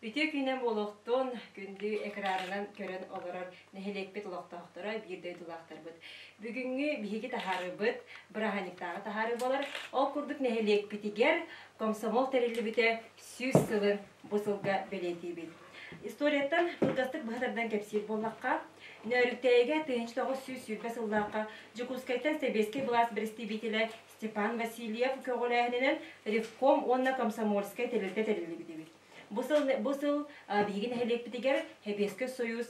Үтүө күнүнэн буолуохтун, күндү экранынан көрөн олорор нэһилиэкпит олохтоохторо, биир дойдулаахтарбыт. Бүгүҥҥү биһиги таһаарыыбыт бырааһынньыктааҕы таһаарыы буолар. Ол курдук нэһилиэкпитигэр комсомол тэриллибитэ 100 сылын бу сылга бэлиэтиибит. Историяттан кылгастык быһа тардан кэпсиир буоллахха, Нөөрүктээйигэ 1920 сыллаахха Дьокуускайтан сэбиэскэй былаас бэрэстэбиитэлэ Степан Васильев көҕүлээһининэн Ревком уонна комсомольскай тэрилтэ тэриллибит эбит. Бу сыл, бу сыл биһиги нэһилиэкпитигэр Сэбиэскэй Союз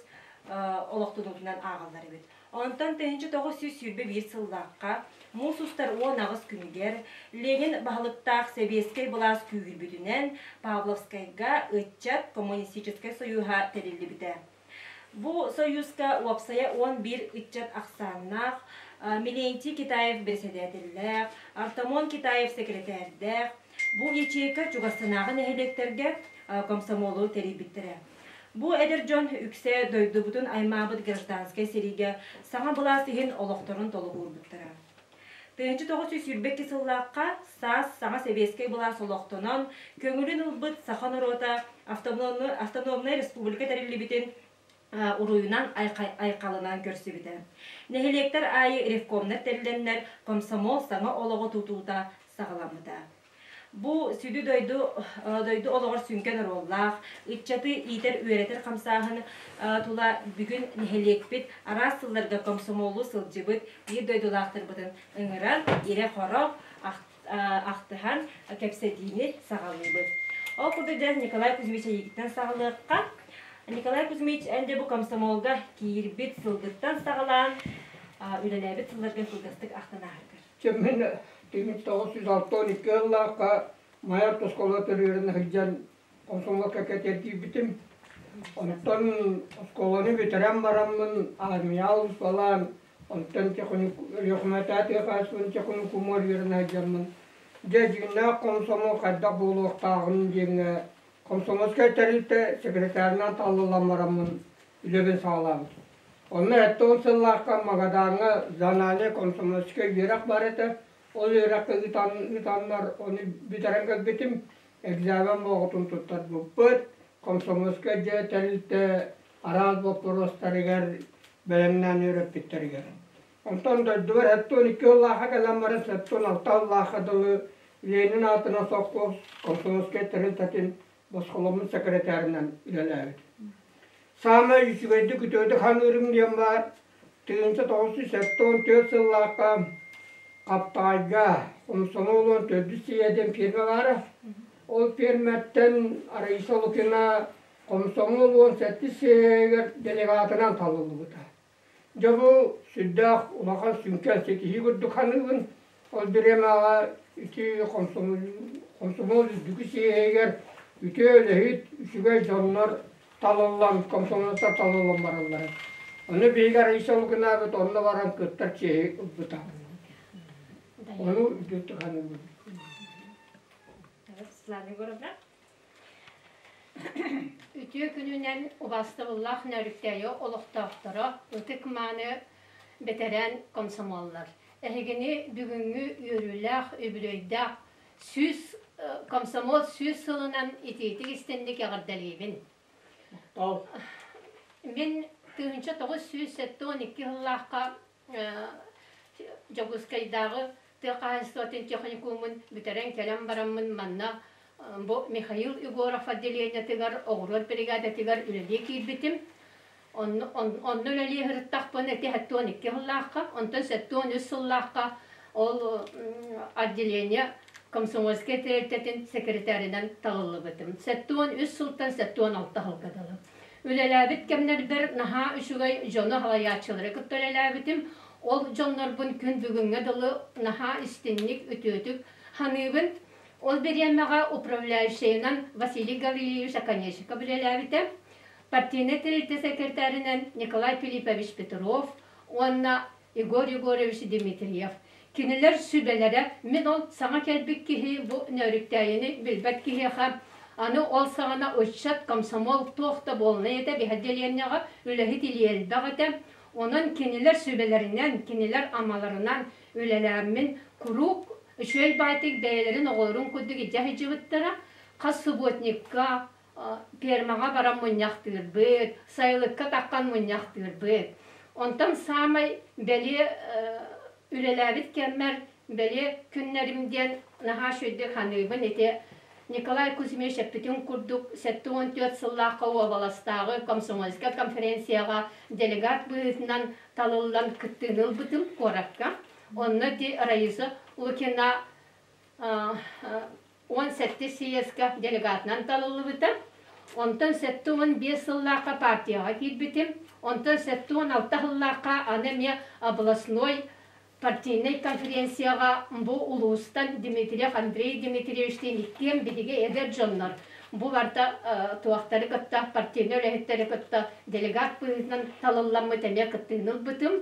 олохтонуутунан ааҕыллар эбит. Онтон 1921 сыллаахха муус устар 18 күнүгэр Ленин баһылыктаах сэбиэскэй былаас күүһүрбүтүнэн Павловскайга ыччат коммунистическай союһа тэриллибитэ. Бу союзка уопсайа 11 ыччат ахсааннаах Милентий Китаев бэрэссэдээтэллээх, Артамон Китаев сэкирэтээрдээх, бу ячейка чугастынааҕы нэһилиэктэргэ комсомолу тэрийбиттэрэ. Бу эдэр дьон үксэ дойдубутун аймаабыт гражданскай сэриигэ саҥа былаас иһин олохторун толук уурбуттара. 1922 сыллаахха саас саҥа сэбиэскэй былаас олохтонон, көҥүлүн ылбыт саха норуота автономнай республика тэриллибитин уруйунан айхалынан көрсүбүтэ. Нэһилиэктэр аайы ревкомнар тэриллэннэр комсомол саҥа олоҕу тутуута саҕаламмыта. Бу сүдү дойду дойду олоҕор сүҥкэн оруоллаах, ыччаты иитэр-үөрэтэр хамсааһын тула бүгүн нэһилиэкпит араас сылларга комсомоллуу сылдьыбыт биир дойдулаахтарбытын ыҥыран, ирэ-хоро ахтыһан кэпсэтиини саҕалыыбыт. Ол курдук дьэ Николай Кузьмич эйигиттэн саҕалыахха. Николай Кузьмич, эн дьэ бу комсомолга киирбит сылгыттан саҕалаан үлэлээбит сылларгын кылгастык ахтан ааһаргар. Чэ мин 1962 сыллаахха Майа оскуола төрүөрүн сылдьан комсомолка кэтэрдиирбитим. Онтон оскуоланы бүтэрэн бараммын армияҕа усталаан, онтон Өлүөхүмэтээ тыа хаһаайыстыбатын техникумугар үөрэнэ сылдьаммын, дьэ дьиҥнээх комсомол хайдах буолуохтааҕын диэҥҥэ комсомольскай тэрилтэ секретарынан талыллан бараммын үлэбин саҕалаабытым. Онно 70 сыллаахха Магадаҥҥа зональнай комсомольскай үөрэх баар этэ. Ол үөрэххэ ыытан, ыытаннар ону бүтэрэн кэлбитим. Экзамен буоҕутун туттарбыппыт. Комсомольскай дьиэ тэрилтэ араас боппуруостарыгар бэлэмнээн үөрэппиттэригэр. Онтон дойдубар 72 сыллаахха кэлэн баран 76 сыллаахха дылы Ленин аатынан совхоз комсомольскай тэрилтэтин босхоломмут сэкирэтээринэн үлэлээбит. Саамай үчүгэйдик үтүөтүк саныырым диэн баар, 1974 сыллаахха Хаптаҕайга Комсомол уон төрдүс сийэ диэн пиэрмэ баара. Ол пиэрмэттэн Раиса Лукина Комсомол уон сэттис сийэйигэр делегатынан талыллыбыта. Дьэ бу сүрдээх улахан сүҥкэн ситиһии курдук саныыбын. Ол бириэмэҕэ ити комсомол үрдүкү сиэһигэр үтүө үлэһит, үчүгэй дьоннор талыллан, комсомолецтар талыллан бараллара. Ону биһиги Раиса Лукинаабыт онно баран кыттар чиэһи ылбыта. Ону үтүөтүк саныыбын. Светлана Егоровна. Үтүө күнүнэн убаастабыллаах Нөөрүктээйи олохтоохторо, ытык-мааны бэтэрээн комсомоллар! Эһигини бүгүҥҥү үөрүүлээх, үбүлүөйдээх 100 комсомол 100 сылынан итиитик истинник эҕэрдэлиибин! Мин 1972 сыллаахха Дьокуускайдааҕы тыа хаһаайыстыбатын техникумун бүтэрэн кэлэн бараммын манна бу Михаил Егоров отделениетыгар оҕуруот бригадатыгар үлэлии киирбитим. Онно, онно үлэлии сырыттахпына ити 72 сыллаахха, онтон 73 сыллаахха ол отделение комсомольскай тэрилтэтин секретарынан талыллыбытым. 73 сылтан 76 сылга дылы. Үлэлээбит кэмнэрбэр наһаа үчүгэй дьону салайааччылары кытта үлэлээбитим. Ол дьоннорбун күн бүгүҥҥэ дылы наһаа истиҥник, үтүөтүк саныыбын. Ол бириэмэҕэ управляющайынан Василий Гаврильевич Оконешников үлэлээбитэ. Партийнай тэрилтэ секретарынан Николай Филиппович Петров уонна Егор Егорович Дмитриев. Кинилэр сүбэлэрэ мин ол саҥа кэлбит киһи бу Нөөрүктээйини билбэт киһиэхэ аны ол саҕана ыччат комсомол туох да буолунай этэ биһ отделениеҕа үлэһит илии элбэх этэ. Онон кинилэр сүбэлэринэн, кинилэр амаларынан үлэлээммин куруук үчүгэй баайтык бэйэлэрин оҕолорун курдук илдьэ сылдьыбыттара. Хас субботникка Фермаҕа баран мунньахтыырбыт, сайылыкка таххан мунньахтыырбыт. Онтон саамай бэлиэ үлэлээбит кэммэр бэлиэ күннэрим диэн наһаа үчүгэйдик саныыбын ити Николай Кузьмич эппитин курдук 74 сыллаахха уобаластааҕы комсомольскай конференцияҕа делегат быһыытынан талыллан кыттыыны ылбытым куоракка. Онно ити Раиса Лукина 17 съезкэ делегатынан талыллыбыта. Онтон 75 сыллаахха партияҕа киирбитим. Онтон 76 сыллаахха аны эмиэ областной партийнай конференцияҕа бу улуустан Дмитриев Андрей Дмитриевичтиин иккиэн биһиги эдэр дьоннор бу барыта туохтары кытта партийнай үлэһиттэри кытта делегат быһыытынан талылламмыт эмиэ кыттыыны ылбытым.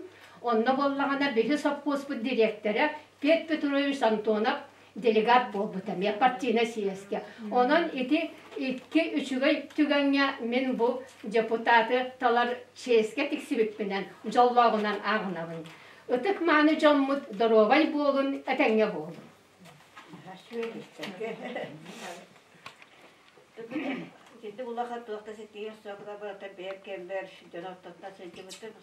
Онно буоллаҕына биһи сопхуоспут дириэктэрэ Петр Петрович Антонов делегат буолбута эмиэ партийнай съезкэ. Онон ити икки үчүгэй түгэҥҥэ мин бу депутаты талар чиэскэ тиксибиппинэн дьоллооҕунан ааҕынабын. Ытык-мааны дьоммут доруобай буолун, этэҥҥэ буолун. Итинник улахан туох да ситиһиим суох барыта бэйэм кэмбэр дьон ортотунан сылдьыбытым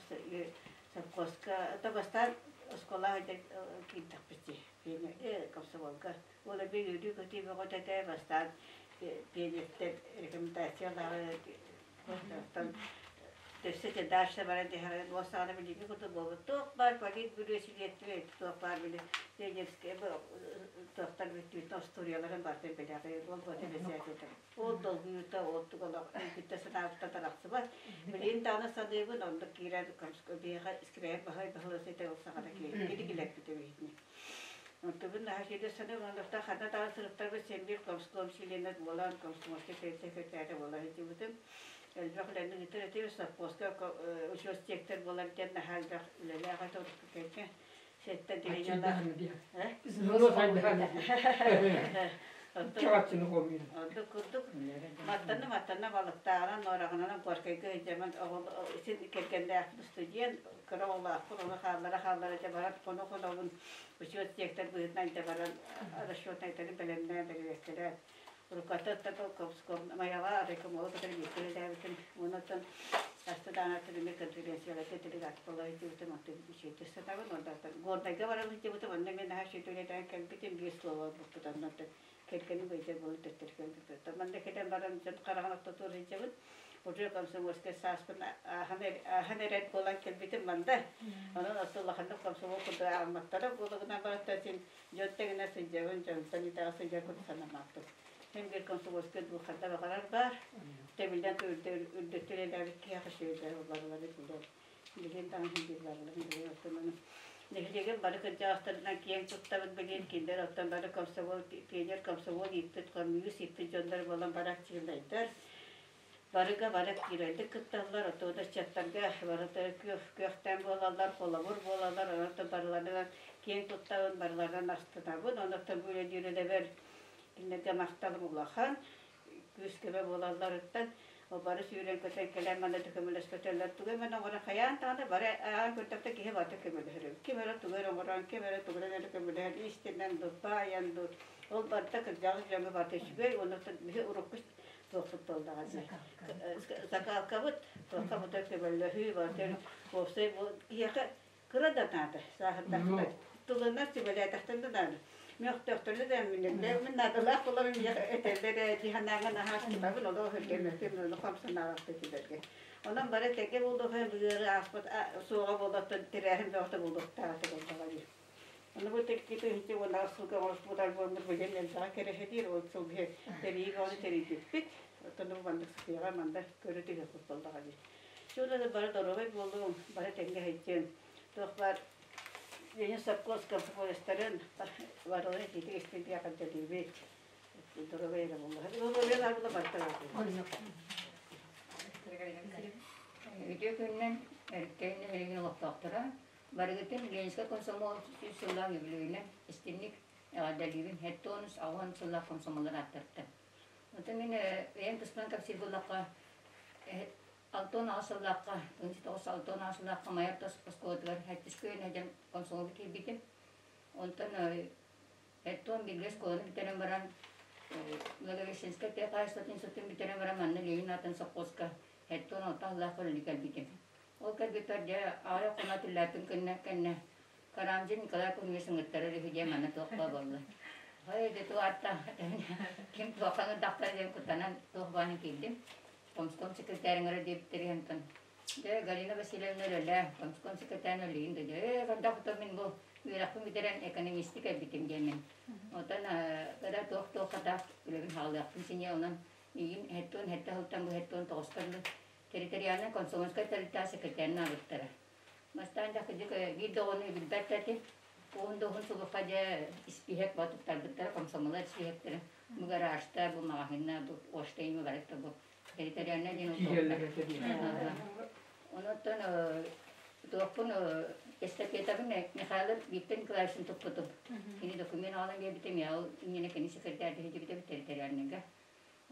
совхозка это бастаан оскуола сылдьан киирдэхпит дии комсомолга ол эбии үөрүү-көтүү бөҕөтө этэ бастаан пионердэр рекомендациялары оттон өссө те дальше баран иһэр ол саҕана билиҥҥи курдук буолбут туох баар политбюро силиэстибэ туох баар били пионерскай туохтар бүттүүтүн остуоруйаларын барытын билэҕин ол буота бэсээт Ол долгуйуута, ол туга үгүттэ санаабыттан арахсыбат. Билигин даҕаны саныыбын, оннук киирэн биһиэхэ искрэйэр баһылай баһылай этэ ол саҕана кини килэрбитэ биһитини. Онтубун наһаа киирдэ саныыбын, оннуктан ханна даҕаны сырыттарбыт син биир комском чилиэнэ буолан, комсомольскай секретарь буола сылдьыбытым. Элбэх үлэни ыытар этибит, совхозка учуот буолар диэн наһаа элбэх үлэлээх этэ урукку кэмҥэ. Сэттэ отделениелаах. Ордук курдук маттана маттана балыктааҕынан нуораҕынан Горкайга сылдьаммын син кэргэннээхпин студент кыра оҕолоохпун ону хааллара хааллара дьэ баран хоно хонобун учет сектор быһыытынан дьэ баран расчетнайдарын бэлэмнээн бэрэбиэркэлээн Руката Майаҕа райкомолу кытары бииргэ үлэлээбитим. Онон хаста даҕаны эмиэ конференцияларга делегат буола сылдьыбытым, онтон үчүгэйдик сатабын. Онтон Горнайга баран сылдьыбытым, онно эмиэ наһаа үчүгэй үлэлээн кэлбитим, биир слово ылбыппыт. Онон кэргэним ыйдыр буолан төттөрү кэлбиппит. Манна кэлэн баран дьон хараҕын ортотугар сылдьабын. Уже комсомольскай сааспын ааһан эрэр буолан кэлбитим манда. Онон оттон улаханнык комсомол курдук ааҕымматтара буолугунан барыттан син Дьон тэҥинэ сылдьабын, дьонтон итэҕэ сылдьар курдук санаммаппын. Син биир комсомольскай дуу ханна баҕарар баар. Тэбиллэн үрдүттэн үлэлээбит киһиэхэ үчүгэйдэр барыларын билэр. Билигин даҕаны син биир барыларын билэр. Оттон ону нэһилиэгим бары кырдьаҕастарынан киэҥ туттабын билигин кинилэр оттон бары комсомол, пионер комсомол ииппит, хомуньуус ииппит дьоннор буолан бары активнайдар. Барыга бары активнайдык кытталлар, оттон ыччаттарга барыта күөх күөхтээн буолаллар, холобур буолаллар, онон барыларынан киэҥ туттабын, барыларынан астынабын, онон бу үлэлиир үлэбэр кинилэргэ махталым улахан, күүс-көмө буолалларыттан бары сүүрэн-көтөн кэлэн манна да көмөлөспөтөллөр тугу эмэ оҥорон хайаан даҕаны бары аан көрдөхтө киһи барыта көмөлөһөр эбит ким эрэ тугу эрэ оҥорон ким эрэ тугунан эрэ көмөлөһөн истинэн дуу баайан дуу ол барыта кырдьаҕас дьоҥҥо барыта үчүгэй уонна биһи урукку туохпут буоллаҕа закалкабыт туохха бутар көмөлөһүү барыта уопсай киһиэхэ кыра да наада сааһырдаххына тылынан сүбэлээтэхтэн да наада мөхтөхтөрүнэ да мин наадалаах буоларын миэхэ этэллэр ээ дии санааҥҥа наһаа астынабын олох өһүргэммэппин ону хамсанаабаппын кинилэргэ онон бары тэгэ буолуохха ыары ааспыт суоҕа буолуохтан тэрээһин бөҕөтө буолуохтаах этэ буоллаҕа дии Ону бу 2 1018 сылга оҥорбут альбоммут билигин элбэҕи кэрэһэлиир, ол сыл биһи тэрийии бөҕөнү тэрийбиппит. Оттон бу маннык сытыаҕа манда көрө түһүөхпүт буоллаҕа дии. Чуолаан бары доруобай буолуҥ, бары тэҥҥэ сылдьыҥ. Туох баар Ленин совхоз комсомолецтарын барыларын итиитик истиҥ эҕэрдэлиибит. Доруобай эрэ буоллаҕа. Доруобай буолла барыта Үтүө күнүнэн Эркээйи нэһилиэгин олохтоохторо Барыгытын Ленинскэй комсомол 100 сыллаах үбүлүөйүнэн истиҥник эҕэрдэлиибин 70 сыллаах комсомоллар ааттарыттан. Онтон мин бэйэм туспунан кэпсиир буоллахха, 68 сыллаахха, 1968 сыллаахха Майа орто оскуолатыгар сэттис күөн диэн комсомолга киирбитим. Онтон 71 оскуоланы бүтэрэн баран Благовещенскай тыа хаһаайыстыбатын институтун бүтэрэн баран манна Ленин аатын сопхуоска 76 сыллаах үлэлии кэлбитим. Ол кэлбиппэр дьэ аҕыйах хоно түллээппин кэннэ кэннэ Карамзин Николай Кузьмич ыҥыртарар үһү диэн манна туох баа буолла. Хай дьэ туох ааттаах ким туохха ыҥырдахтара диэн куттанан туох баанын киирдим. Комском секретарь ыҥырар диэбиттэрин онтон дьэ Галина Васильевна үлэлээ, комском секретарь үлэлиин да дьэ ээ хайдах мин бу үөрэхпин бүтэрэн экономистик кэлбитим диэммин. Оттон кыра туох-туох хатаах үлэбин хаалыахпын синьэ онон миигин хэттуон хэттэ сылтан бу хэттуон тоҕуска дылы территориальнай комсомольскай тэрилтэ секретарин аабыттара. Бастаан дьэ кырдьык биир да оҕону билбэт да этим. Уһун да уһун сулуха дьэ испииһэк ба туттарбыттара комсомоллар испииһэктэрин бу гаражта, бу маҕаһыынна, бу почта ими барыта бу территориальнай диэн Онуттан туохпун эстафетабын Михаил Виктор Николаевичтан туппутум. Кини документ аҕалан биэрбитим, я ол иннинэ кини секретарь дэһидибитэ территориальныйга.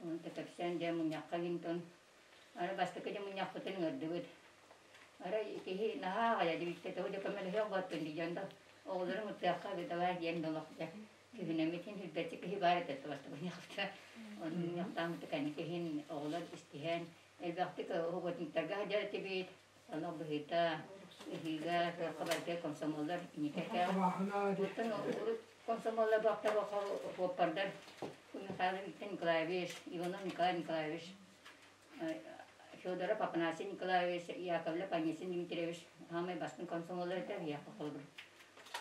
Онон кэпсээн дьэ мунньахха гинтон ары бастакы дьэ мунньахпытын ыҥырдыбыт. Арай киһи наһаа аҕайа дибиттэ тоҕо дьэ көмөлөһүөх боттун дии да оҕолорум ытыахха давай диэн долох дьэ күһүнэммитин сүрбэччи киһи баар этэ бастакы мунньахпыта. Ону мунньахтааммыт кэнникиһин оҕолор истиһэн элбэхтик угутниктарга сылдьар этибит. Ону быһыыта, ыһыыга, туохха барыта комсомоллар иникэкэ. Оттон урут комсомоллар буохта буоппардар Михаил Николаевич, Иванов Николай Николаевич, Федоров Афанасий Николаевич, Яковлев Анисим Дмитриевич саамай бастыҥ комсомоллар этэ биһиэхэ холобур.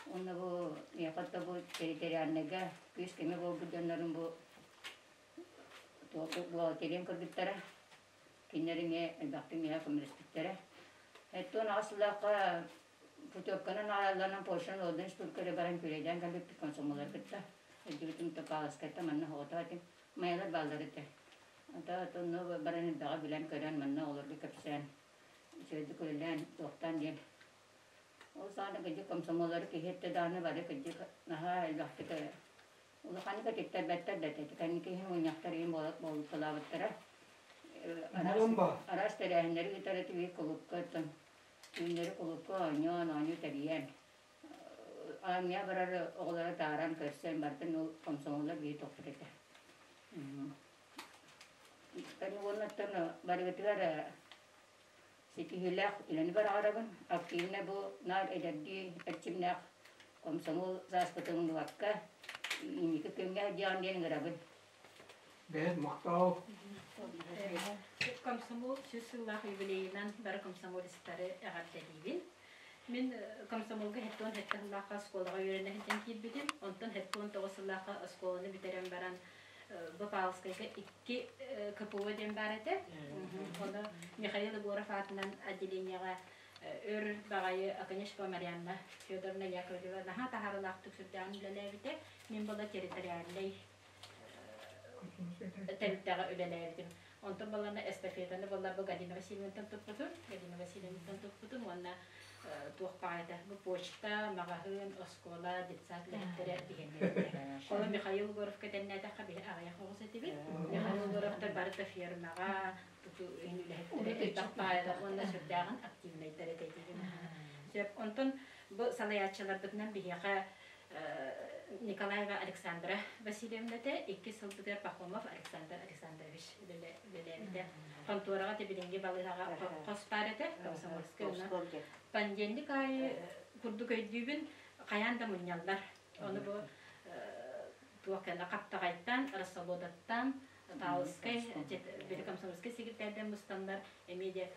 Уонна бу миэхэ бу территориальныйга күүс-көмө буолбут дьоннорум бу бухгалтериям кыргыттара. Кинилэр эмиэ элбэхтик миэхэ көмөлөспүттэрэ. Оттон аҕыс сыллаахха путевканан аалланан Польшанан Лондон республикада баран күрэйдээн кэлбиппит комсомоллары кытта. Өйдүбүтүм Павловскайтан манна оҕото этим. Майалар бааллар этэ. Ата онно баран элбэҕи билэн-көрөн манна оҕолорго кэпсээн, үчүгэйдик үлэлээн, туохтаан диэн. Ол саҕана кырдьык комсомоллары киһи эттэ даҕаны бары кырдьык наһаа элбэхтик Улаханнык этиттэрбэттэр да этэ. Кэнники иһин мунньахтар иһин буолуталаабыттара. Араас тэрээһиннэри ыытар этибит кулуупка оттон түүннэри кулуупка оонньоон, оонньуу тэрийэн армия барар оҕолоро тааран көрсөн бартын ол комсомоллар биир тохпут этэ. Уонна оттон барыгытыгар ситиһиилээх үлэни бараҕарабын. Активно бу наар эдэрдии эрчимнээх комсомол сааспытын умнубакка инники күҥҥэ диэн диэн ыҥырабын. Бэйэт махтал. Комсомол сүүс сыллаах юбилейынан бары комсомолистары эҕэрдэлиибин. Мин комсомолга 77 сыллаахха оскуолаҕа үөрэнэ сылдьан киирбитим. Онтон 79 сыллаахха оскуоланы бүтэрэн баран бу Павловскайга икки КПО диэн баар этэ. Ону Михаил Егоров аатынан отделениеҕа өр баҕайы Оконешникова Марианна Федоровна Яковлева наһаа таһаарыылаахтык сүрдээҕин үлэлээбитэ. Мин була территориальнай тэрилтэҕэ үлэлээбитим. Онтон балана эстафетаны буолла бу Галина Васильевнаттан туппутум. Галина Васильевнаттан туппутум уонна туох баҕайыта бу почта, маҕаһыын, оскуола, детсад үлэһиттэрэ биһиэннэрэ. Ону Михаил Егоровка тэннээтэххэ биһи аҕыйах оҕус этибит. Михаил Егоровтар барыта фермаҕа, тутуу иһин үлэһиттэрэ элбэх баайалар уонна сүрдээҕин активнайдар этэ диибин. Сөп. Онтон бу салайааччыларбытынан биһиэхэ Николаева Александра Васильевна этэ, иккис сылбытыгар Пахомов Александр Александрович үлэлээбитэ. Хонтуораҕа Тибилиҥҥи балыыһаҕа хос баар этэ, Комсомольскай уонна понедельник аайы курдук өйдүүбүн, хайаан да мунньаллар. Ону бу туох кэннэ Хаптаҕайтан, Рассолодаттан, Павловскай, били комсомольскай секретарьдан мустаннар эмиэ де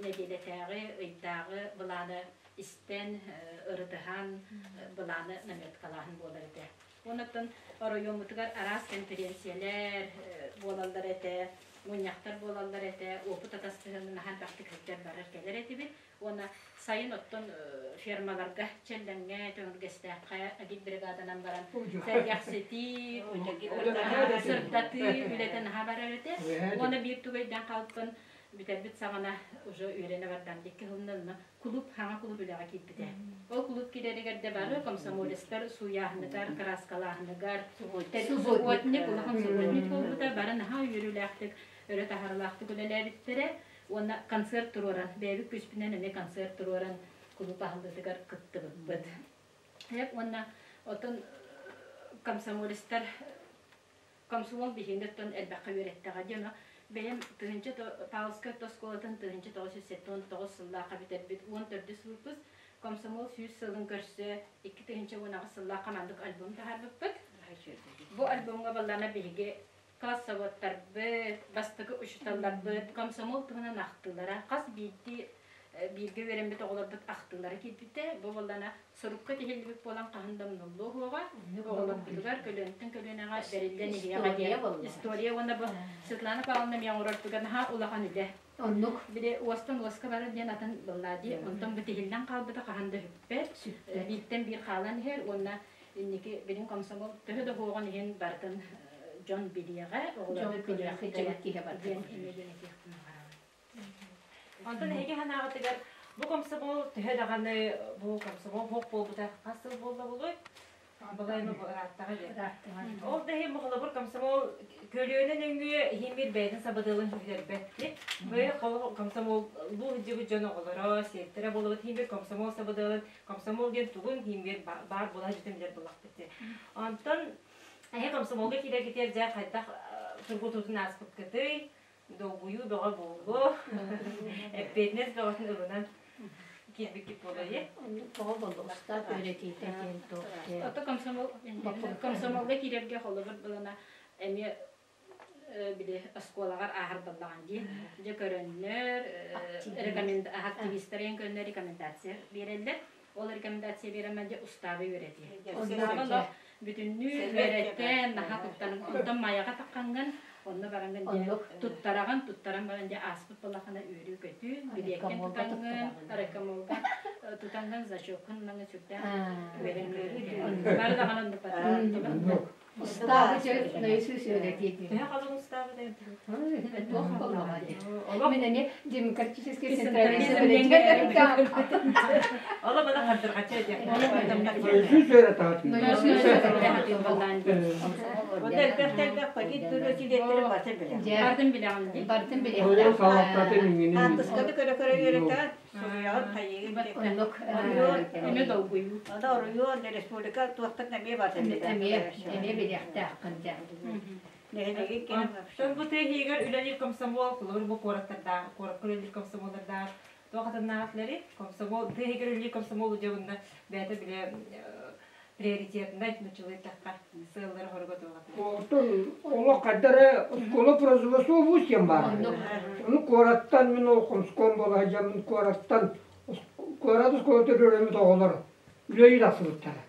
нэдиэлэтээҕи, ыйдааҕы былааны истэн, ырытыһан, былааны наметкалааһын буолар этэ. Онон оройуоммутугар араас конференциялэр буолаллар этэ, мунньахтар буолаллар этэ, опыт атастаһыыны наһаа элбэхтик сылдьар барар кэлэр этибит. Уонна сайын оттон фермаларга Чэллэҥҥэ, Төҥүргэстээххэ агитбригаданан баран сэргэхситии, сырдатыы үлэтэ наһаа барар этэ. Уонна биир тугайдан хаалпын бүтэрбит саҕана уже үөрэнэ бардан дикки сылынан кулууп хаҥа кулууп үлэҕэ киирбитэ. Ол кулууп киирэригэр де бары комсомолецтар сууйааһыныгар, кырааскалааһыныгар, субботник, улахан субботник буолбута, бары наһаа үөрүүлээхтик, өрө таһаарылаахтык үлэлээбиттэрэ. Уонна концерт туруоран, бэйэбит күүспүнэн эмиэ концерт туруоран кулууп аһыллыытыгар кыттыбыппыт. Уонна отон комсомолецтар Комсомол биһигини элбэххэ үөрэттэҕэ диэн бэйэм тыһыынча Павловскай орто оскуолатын 1979 сыллаахха бүтэрбит 14 выпуск комсомол 100 сылын көрсө 2018 сыллаахха маннык альбом таһаарбыппыт. Бу альбомҥа баллана биһиги классоводтарбыт, бастакы учууталларбыт комсомол туһунан ахтыылара хас биирдии бииргэ үөрэммит оҕолорбут ахтыылара киирбитэ. Бу буоллана сурукка тиһиллибит буолан хаһан да умнуллуо суоҕа. Оҕолорбутугар көлүөнтэн көлүөнэҕэ бэриллэн иһиэҕэ диэн история уонна бу Светлана Павловна миэҥ оҥорорбутугар наһаа улахан үлэ. Оннук. Били уостан уоска барар диэн атын быллаа дии. Онтон бу тиһиллэн хаалбыта хаһан да сүппэт. Бииртэн биир хаалан иһэр уонна инники билин комсомол төһө да уһуоҕун иһин барытын дьон билиэҕэ, оҕолорбут билиэхтэрэ диэн эмиэ диэн этиэхпин баҕарабын. Онтон эһиги санааҕытыгар бу комсомол төһө даҕаны бу комсомол суох буолбута хас сыл буолла буолуой? Балайма бу ырааттаҕа диэн. Ол да иһин холобур комсомол көлүөнэ нөҥүө иһин бэйэтин сабыдыалын сүтэрбэт. Бу комсомол бу сылдьыбыт дьон оҕолоро, сиэттэрэ буолубут иһин бир комсомол сабыдыалын комсомол диэн тугун иһин бир баар буола сылдьытын билэр буоллахпыт. Онтон эһи комсомолга киирэргитигэр дьэ хайдах тургутуутун ааспыккытый? Долгуйуу бөҕө буолуо, эппиэтинэс бөҕөтүн ылынан киирбиккит буолуо дии. Тоҕо буолла устаап үөрэтиитэ диэн туох диэн. Ото комсомол комсомолга киирэргэ холобур булана эмиэ били оскуолаҕар ааһар буоллаҕын дии. Дьэ көрөннөр активистар көрөннөр рекомендация биэрэллэр. Ол рекомендация биэрэммэн дьэ устаабы үөрэтии. Устаабы бүтүннүү үөрэттэн, наһаа куттанан, онтон Майаҕа таххаҥҥын, онно бараҥҥын дьэ туттараҕын, туттаран баран дьэ ааспыт буоллаххына үөрүү-көтүү, билиэккин тутаҥҥын, райкомолга тутаҥҥын, значоккун ылаҥҥын сүрдээх үөрэн бары даҕаны оннук барар. Устаабы дьэ наизусть үөрэтии. Төһө халыҥ устаабы Туох буоллаҕа дии. Мин эмиэ демократический централизм Ола бана хардырҕаччы этиэх. Наизусть үөрэтаҕыт. Наизусть Онно элбэх-элбэх политбюро чилиэттэрин бартын билэҕин. Бартын билэҕин дии. Бартын Оҕо салалтатын иҥинин. Хаартысканы көрө-көрө үөрэтэ, суруйаҕын, хайыыгын. Оннук. Эмиэ долгуйуу. Аны оройуон, республика туохтан эмиэ бартын билэҕин. Эмиэ билиэхтээххин дьэ. Нэһилиэгин киһи Оттон бу тыа иһигэр үлэлиир комсомол, холобур бу куораттардаах, куоракка үлэлиир комсомоллардаах туох атыннаах комсомол, тыа иһигэр үлэлиир комсомол удьуобунна бэйэтэ билэ приоритетнай нуччалыйтахха сыаллара хоруга туох Оттон олох хайдара оскуола производство диэн баар. Ону куораттан мин ол комском буола сылдьаммын куораттан куорат оскуолата үөрэммит оҕолор үлэлии тахсыбыттара.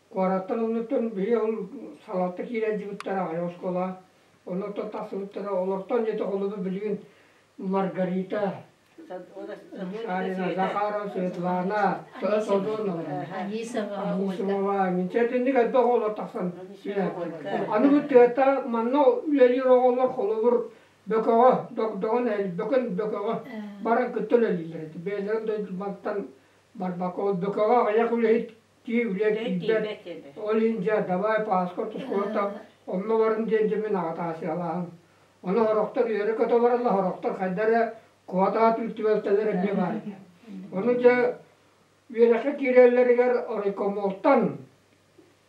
Куораттан оннуттан биһи ол салалта киирэн дьыбыттара аҕай оскуола. Оннуттан тахсыбыттара олортон дьэ холобур билигин Маргарита Шарина, Захарова Светлана, Содонова, Анисимова, Минчетинник элбэх оҕолор тахсан Аны бу тыата манна үлэлиир оҕолор холобур Бөкөҕө, Догдоҕун Бөкөн Бөкөҕө баран кытта үлэлииллэр этэ. Бэйэлэрин дойдуларыттан барбакка ол Бөкөҕө аҕыйах үлэһит тии үлэ тиийбэт. Ол иһин дьэ давай пааска тускулата онно барын диэн дьэ мин аҕатаасыйалааһын. Ону сорохтор үөрэ-көтө бараллар, сорохтор хайда эрэ куотаат түбэлтэлэр эмиэ баар этэ. Ону дьэ үөрэххэ киирэллэригэр райкомолтан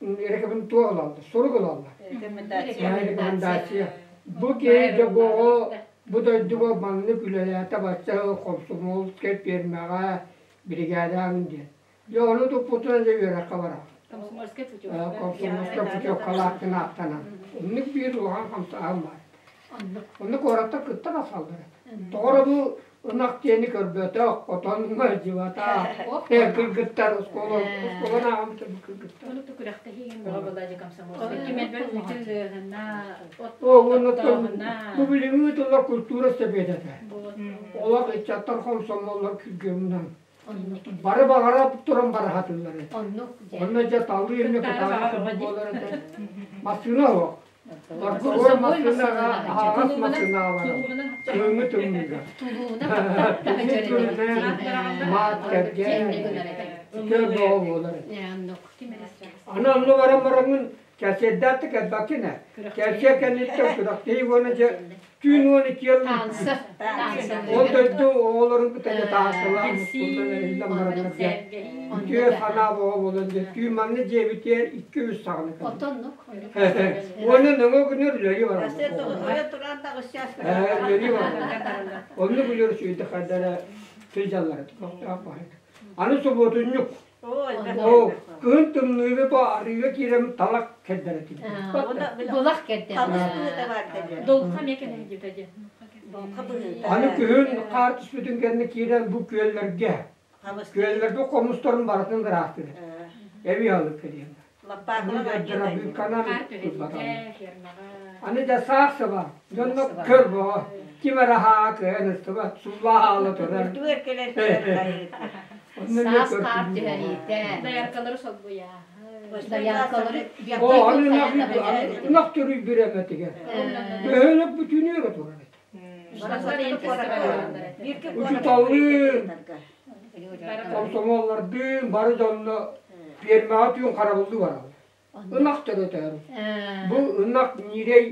рекомендуа ылаллар, сурук ылаллар. Рекомендация. Бу киһи дьэ бу оҕо бу дойдуга маннык үлэлээтэ бачча комсомольскай пиэрмэҕэ биригээдэҕин диэн. Дьэ ону туппутунан дьэ үөрэххэ бараҕын. Комсомольскай путевка. Комсомольскай путевкалаахтын ааттанан. Оннук биир улахан хамсааһын баар. Онно куораттар кытта тахсаллар. Тоҕо эрэ бу ынах диэни көрбөтөх, хотоҥҥо дьыбатах, кыргыттар оскуола оскуоланы ааҕан кыргыттар. Ону күрэхтэһиигин бөҕө была комсомольскай. Ким элбэх үтү от Бу билиҥҥи тыллар культура сэбиэтэ. Олох ыччаттар комсомоллар күргүөмүнэн Бары баҕара туран бара сатыыллар этэ. Онно дьэ талыы эмиэ кытаанах буолар этэ. Массыына суох. Баргы массыынаҕа аһаҕас массыынаҕа барар. Кыһыҥҥы тымныыга. Маат кэргэн көр бөҕө буолар этэ. Аны онно баран бараҥҥын кэлсиэрдээх да кэлбэккин ээ. Кэлсиэр кэнниттэн күрэхтэһии уонна дьэ Түүн 12 Таансы. Таансы. Ол дойду оҕолорун кытта таансылаан мускуллан эриллэн бараннар дьэ үтүө санаа бөҕө буолан дьэ түүн манна дьиэбитигэр 2-3 саҕана кэлбит. Отоннук. Уонна нөҥө күнүр үлэлии бараллар. Үлэлии бараллар. Оннук үлүөр сүүйдэ хайдара сылдьаллар. Көхтөөх баһыйда. Аны субуотунньук. Оо, кыһын тымныыга бу арыыга киирэн талах кэрдэрэ Булах кэрдэр. Долха эмиэ кэлэн дьиэтэ дьэ. Аны күһүн хаар түспүтүн кэннэ киирэн бу күөллэргэ күөллэргэ хомустарын барытын ыраастыыр. Эбии алып кэлиэн. Дробилканан Аны да саах саба, дьонно көр боҕо, ким эрэ хаа кыайан ыстыбат, суллаа хаала турар. Саас хаар түһэриитэ. Дояркалары солбуйа. Дояркалары О, аны ынах төрүй бириэмэтигэр. Бөһүөлэк бүтүнүөрэ турар этэ. Учуталлыын, комсомоллардыын бары дьонно пиэрмэҕэ түүн харабыллыы бараллар. Ынах төрөтөөр. Бу ынах ньирэй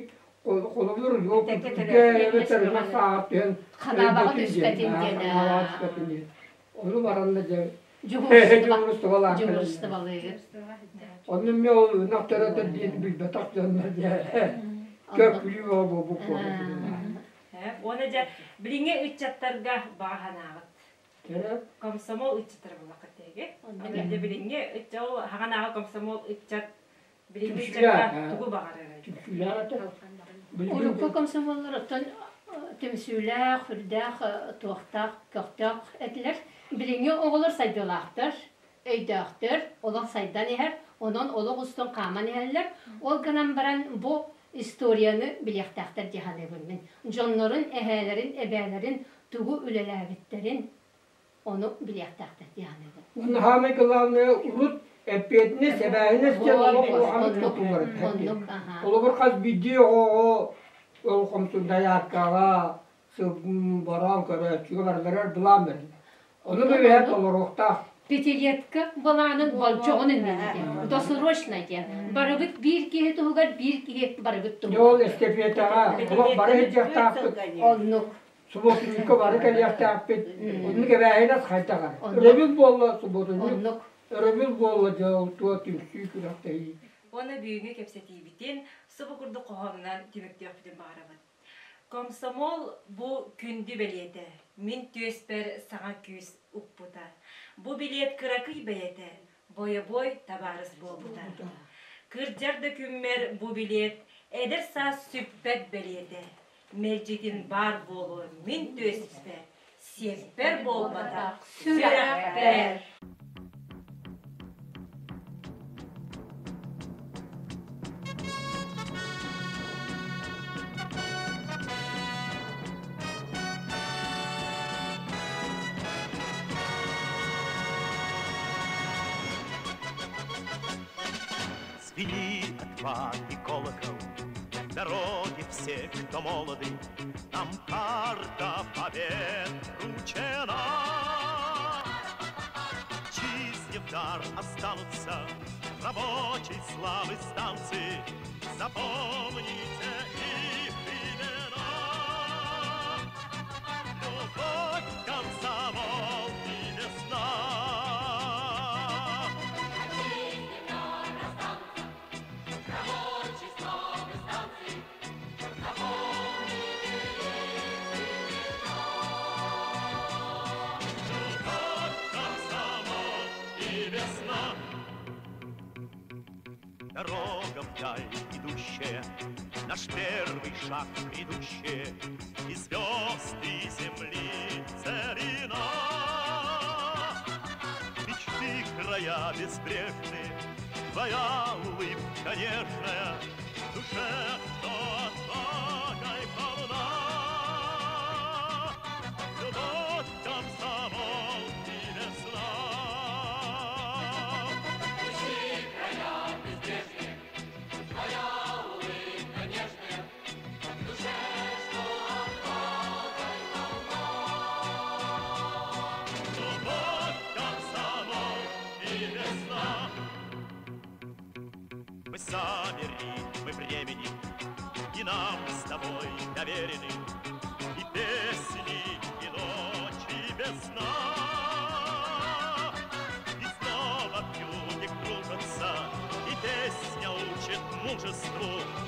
холобур эбэтэр ынах сааҕар түһэн Ханаабаҕа түспэтин диэн. Ханаабаҕа түспэтин диэн. Ону баранна дьэ Дьуһуурустубалаах. Дьуһуурустубалыыр. Онно эмиэ ол ынах төрөтөр диэн билбэтэх дьоннор дьэ көр күлүү буолбут буолбут. Уонна дьэ билиҥҥи ыччаттарга баҕа санааҕыт. Комсомол ыччаттара буллаххыт тэһиги. Дьэ билиҥҥи ычча ол хаҕанааҕы комсомол ыччат билиҥҥи ыччакка тугу баҕарар? Урукку комсомоллар оттон түмсүүлээх, үрдээх, туохтаах, көхтөөх этилэр. Билиҥҥи оҕолор сайдыылаахтар, өйдөөхтөр, олох сайдан иһэр, онон олох устун хааман иһэллэр. Ол гынан баран бу историяны билиэхтээхтэр дии саныыбын мин. Дьоннорун, эһээлэрин, эбээлэрин тугу үлэлээбиттэрин ону билиэхтээхтэр дии саныыбын. Уонна саамай главное урут эппиэтинэс, эбээһинэс диэн олох улаханнык тутуллар этэ. Холобур хас биирдии оҕоҕо ол хомсундайааккаҕа бороон көрөөччүгэ барыларыгар былаан бэриллэр. Ону бэйэ толоруохтаах. Пятилетка былаанын болдьоҕун иннинэ диэн, досрочно диэн. Барыбыт биир киһи туһугар, биир киһи барыбыт туһугар. Ол эстафетаҕа олох бары сылдьыахтаахпыт. Оннук. Субуотунньукка бары кэлиэхтээхпит. Оннук эбээһинэс хайдах эрэ. Өрөбүл буолла субуотунньук. Оннук. Өрөбүл буолла дьол туо түмсүү күрэхтэһии. Уонна бүгүҥҥү кэпсэтиибитин субу курдук хоһоонунан түмүктүөхпүтүн баҕарабыт. Комсомол бу күндү бэлиэтэ, мин түөспэр саҥа күүс укпута. Бу билиэт кыракый бэйэтэ, бойобуой табаарыс буолбута. Кырдьар да күммэр бу билиэт эдэр саас сүппэт бэлиэтэ. Мэлдьитин баар буолуо мин түөспэр, сиэппэр буолбатах сүрэхпэр. Звенит отваги колокол, Дороги все, кто молоды, Нам карта побед вручена. Чисти в дар останутся Рабочей славы станции, Запомните их имена. Любовь, комсомол и весна. Любовь, комсомол и весна. Дорога вдаль идущая, наш первый шаг грядущий, И звезд, и земли царина. Мечты края безбрежные, Твоя улыбка нежная, в душе, что отвагой полна. Любовь, комсомол и весна. Любовь, комсомол и весна. Мы сами ритмы времени, И нам с тобой доверены. мужеству.